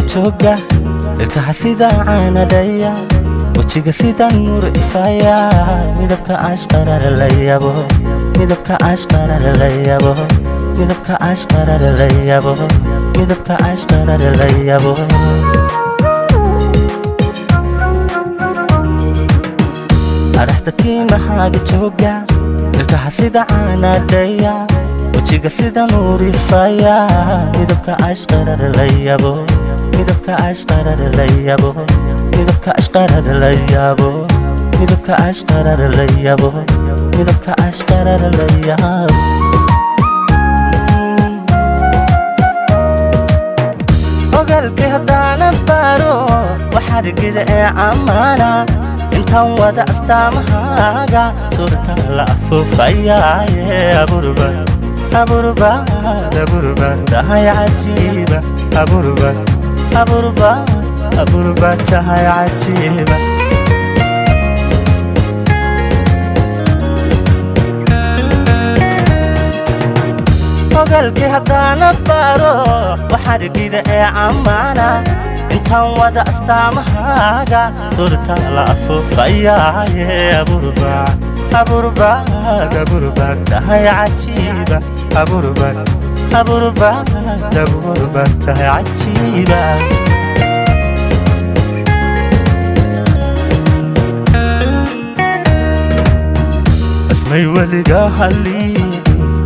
Timahaaga jooga, ilkaha sida caanadhaya, wejiga sida nuur ifaya, midabka ashqarar la yabo, midabka ashqarar la yabo, midabka ashqarar la yabo, midabka ashqarar la yabo. Adhaxda timahaaga jooga, ilkaha sida caanadhaya, wejiga sida nuur ifaya, midabka ashqarar la yabo, midabka ashqarar la yabo, midabka ashqarar la yabo, midabka ashqarar la yabo, midabka ashqarar la yabo. Ogaalkay haddaana baaro waxaad gida ee ammaana, intaan wada astaamahaaga suurta la afuufayaaye. Aburba, aburba, aburba tahay cajiiba, aburba, aburba, aburba tahay cajiiba. Ogaalkii haddaana baaro waxaad gida ee ammaana, intaan wada astaamahaaga suurta la afuufayaaye. Aburba, aburba, aburba tahay cajiiba, aburba, aburba, aburba tahay cajiiba. Ismay weliga halliin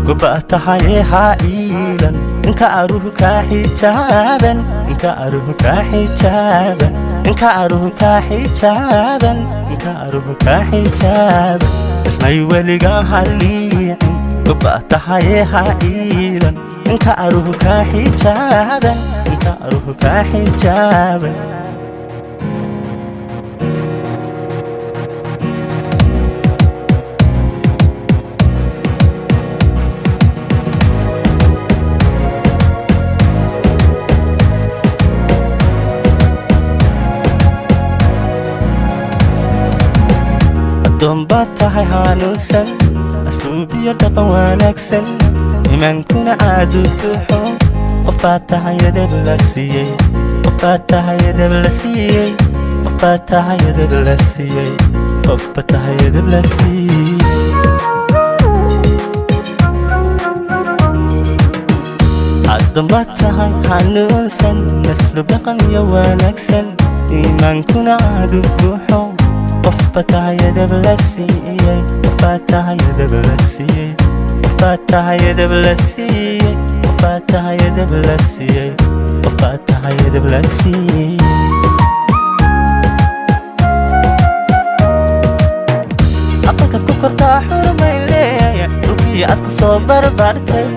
guba tahaye ha iilan, inka aruhu kaa xijaaban, inka aruhu kaa xijaaban, inka aruhu kaa xijaaban, inka aruhu kaa xijaaban. Ismay weliga halliicin guba tahaye ha iilan, inka aruhu kaa xijaaban, inka aruhu kaa xijaaban. Addoon baad tahay hanuunsan, asluubiyo dhaqan wanaagsan, imaankuna aadu buuxo. Qof baad tahay edeb la siiyey, qof baad tahay edeb la siiyey, qof baad tahay edeb la siiyey, qofba tahay edeb la siiyey. Addoon baad tahay hanuunsan, asluub dhaqan iyo wanaagsan, iimaankuna aadu buuxo. Qofba tahay edeb la siiyey, qofbaa tahay edeb la siiyey, qofbaa tahay edeb la siiyey, qofbaa tahay edeb la siiyey, qofbaa tahay edeb la siiyey. Aqalkaad ku kortaa xurmay leeya, dhulkii aad ku soo barbartay,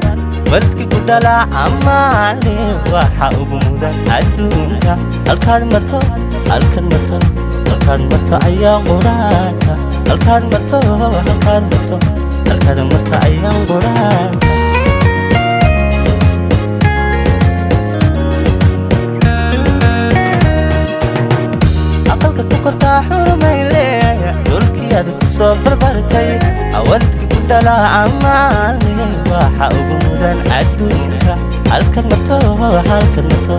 waalidkii ku dhalaa ammaane waxa ugu mudan adduunka. Halkaad marto, halkaad marto, halkaad marto ayaa quraata, halkaad marto, halkaad marto, halkaad marto ayaan quraata. Aqalkaad ku kortaa xurmay leeya, dhulkii aad ku soo barbartay, waalidkii ku dhalaa ammaane waxa ugu mudan adduunka. Halkaad marto, halkaad marto,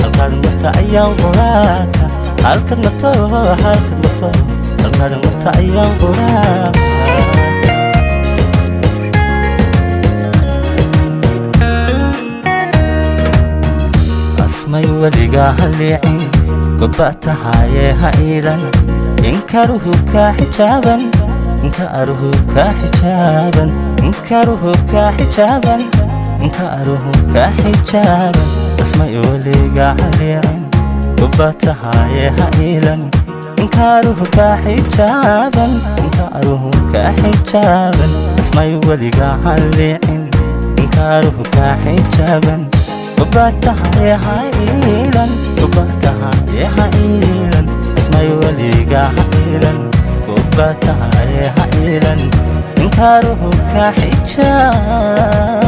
halkaad marto ayaan quraata, halkaad marto, halkaad marto, halkaad marto ayaan quraata. Asmay weligaa halliicin goba tahaye ha iilan, inkaruhu kaa xijaaban, inka aruhu kaa xijaaban, inkaruhu kaa xijaaban, inka aruhu kaa xijaaban. Asmay weligaa halliicin goba tahaye ha iilan, inkaruhu kaa xijaaban, inka aruhu kaa xijaaban. Asmay weligaa halliicin inkaruhu kaa xijaaban, goba tahaye ha iilan, goba tahaye ha iilan. Asmay weligaa ha iilan goba tahaye ha iilan, inkaruhu kaa xijaaban.